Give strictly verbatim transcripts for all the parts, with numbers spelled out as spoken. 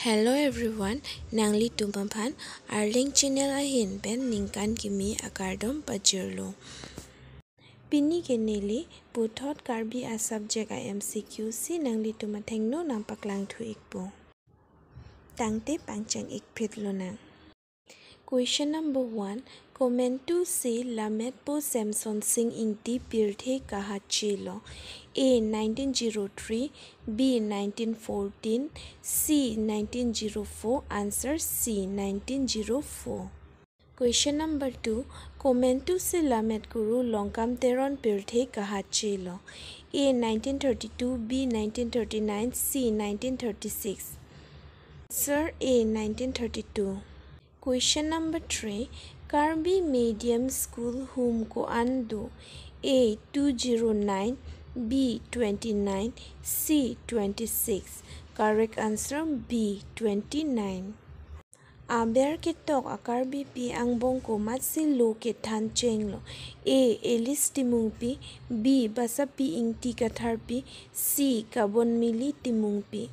Hello everyone, nanglitum aphan Arleng channel ahin pen ningkan kimi akardom pajirlo. Pini ke neli puthot Karbi a subject a M C Q si nanglitum athengno nangpaklang thu ikpo. Tangte pangcheng ikphit lonang. Question number one, komantu si Lammetpo Semson Sing Ingti pirthe kahache lo? A nineteen zero three, B nineteen fourteen, C nineteen zero four, answer C nineteen zero four. Question number two, komantu si Lammet Guru Longkam Teron pirthe kahache lo? A nineteen thirty-two, B nineteen thirty-nine, C nineteen thirty-six. Answer A nineteen thirty-two. Question number three, Karbi medium school hum ko-an do? A two zero nine, B twenty-nine, C twenty-six. Correct answer B twenty-nine. Aber ketok a Karbipi angbong komatsi lo kethan chenglo? A Alice Timungpi, B Basapi Ingti Katharpi, C Kabonmili Timungpi.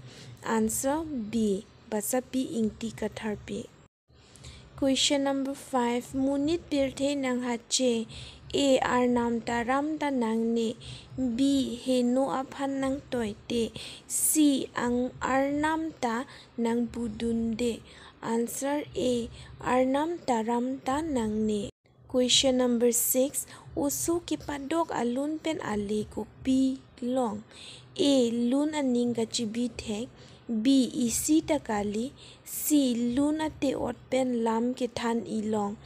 Answer B Basapi Ingti Katharpi. Question number five, monit pirthe nanghache? A Arnam ta ram ta nangne, B heno aphan nangtoite, C ang Arnam ta nangpudunde. Answer A Arnam ta ram ta nangne. Question number six, oso kepadok alun pen ale kopi long? A lun aning kachibi thek, B isi ta kali, C lun ate-ot pen lam kethan ilong.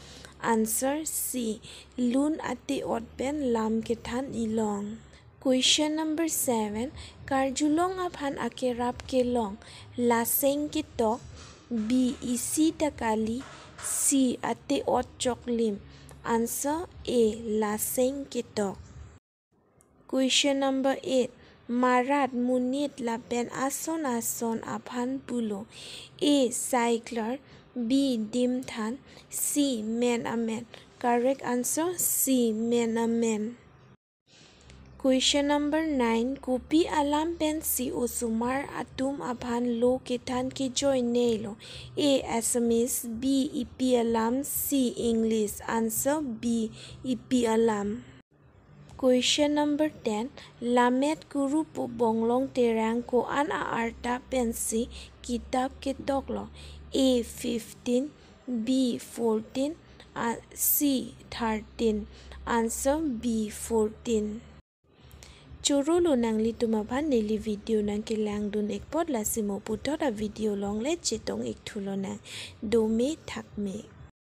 Answer C lun ate-ot pen lam kethan ilong. Question number seven, karjulong aphan akerap kelong laseng ketok, B isi ta kali, C ate-ot choklim. Answer A laseng ketok. Question number eight, marat monit lapen ason ason aphan pulo? A saiklar, B dimthan, C men amen. Correct answer C men amen. Question number nine, kopi alam pensi osomar atum aphan lo kethan kejoinei lo? A Assamese, B epi alam, C English. Answer B epi alam. Question number ten, Lammet Guru pu Bonglong Terang ko-an a-arta pensi kitap ketok lo? A fifteen, B fourteen, a- C thirteen. Answer B fourteen. Choro lo nanglitum aphan neli video nangkelangdun ikpot, lasi mo puthot a video along le chetong ik thu lonang. Dome thakme.